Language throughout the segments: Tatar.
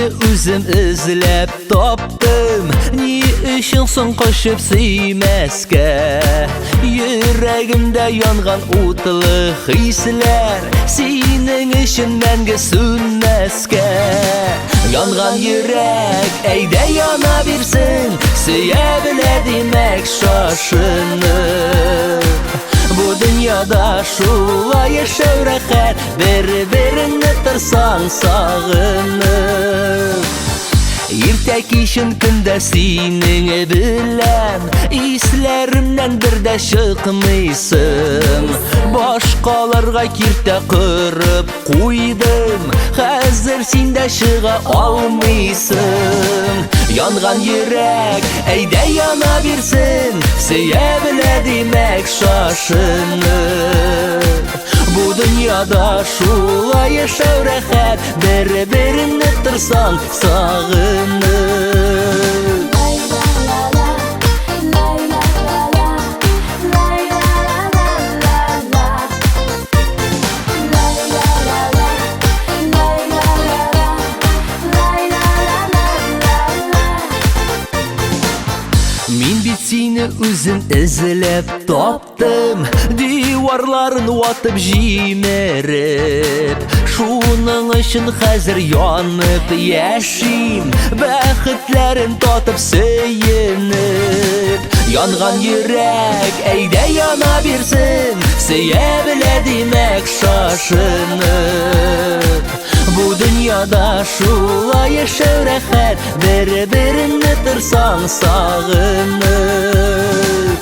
сине үзем эзләп таптым. Ни өчен соң кочып сөймәскә? Йөрәгемдә янган утлы хисләр синең өчен мәңге сүнмәскә. Янган йөрәк, әйдә яна бирсен, сөя белә димәк шашынып. Бу дөньяда шулай яшәү рәхәт, бер-береңне торсаң сагынып. Иртә кичен көндә синең белән исләремнән бер дә чыкмыйсың. Башкаларга киртә корып куйдым, хәзер син дә чыга алмыйсың. Янган йөрәк, әйдә яна бирсен, сөя белә димәк шашынып. Бу дөньяда шулай яшәү рәхәт, бер-береңне торсаң сагынып. Мин бит сине үзем эзләп таптым, диварларын ватып җимереп. Шуның өчен хәзер янып яшим, бәхетләрен татып сөенеп. Янган йөрәк, әйдә яна бирсен, сөя белә димәк шашынып. Бу дөньяда шулай яшәү рәхәт, бер-береңне торсаң сагынып.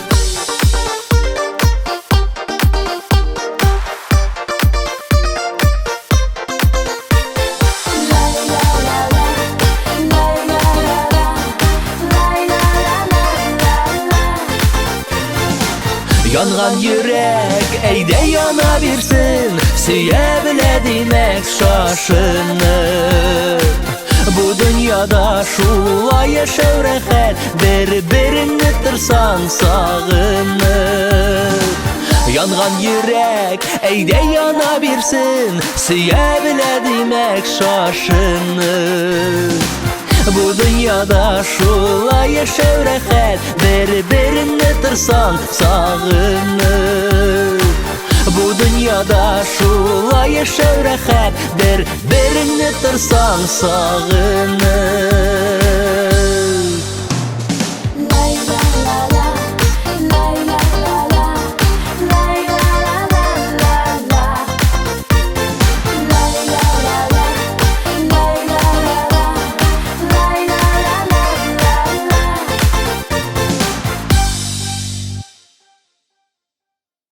Янган йөрәк, әйдә яна бирсен, сөя белә димәк шашынып. Бу дөньяда шулай яшәү рәхәт, бер-береңне торсаң сагынып. Янган йөрәк, әйдә яна бирсен, сөя белә димәк шашынып. Бу дөньяда шулай яшәү рәхәт, бер-береңне торсаң сагынып. Бу дөньяда шулай яшәү рәхәт, бер-береңне торсаң сагынып.